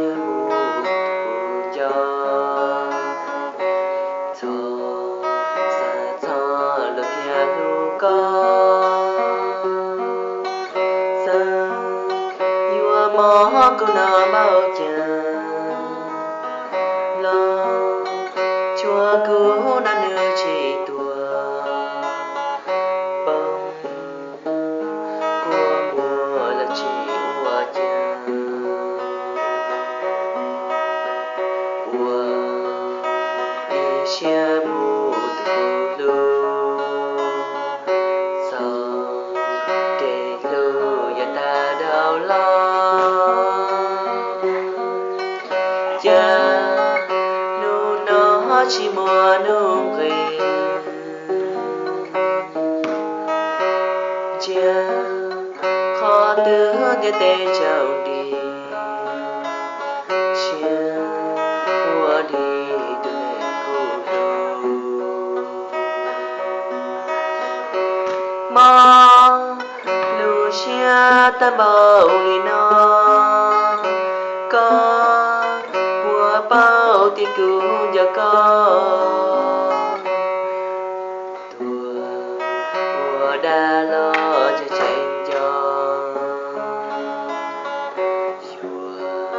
mus kuv nco, txhob xav txog luag thiaj hlub koj. Txawm yuav mob kuv no npaum cas los tsuav kuv no nws tsis tuag, poob kua muag los tsis ua cas. Ua ib siab mus tus kuv hlub, txog kev hlub yuav tag dhau los. Cas hnub no tsis muaj nuj nqis, ntsia qhov twg ntiaj teb tsaus nti, siab ua li tus neeg kuv hlub. Mob lub siab tag npaum li no, koj puas paub tias kuv nco koj? Tuag ua dab los tseem tseem nco, yuav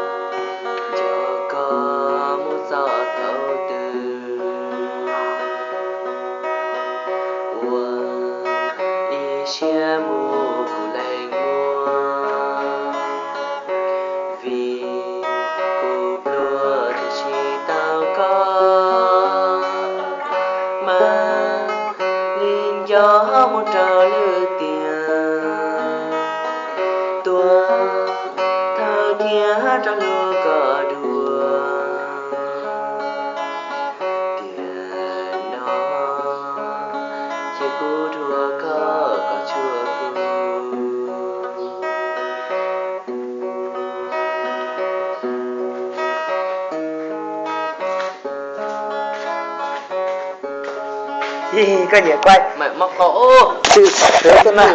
nco koj mus txog thaum twg. Ua ib siab mus kuv leej muaj, vim kuv pluag tiam sis tau koj, mas li nco mus rau lwm tiam, tuag thawj thiab rov hlub koj dua. Tiam no cia kuv dhuav koj kom tsuaj kuv. Koj nyiam kuaj mas mob qau, tshwm sim na.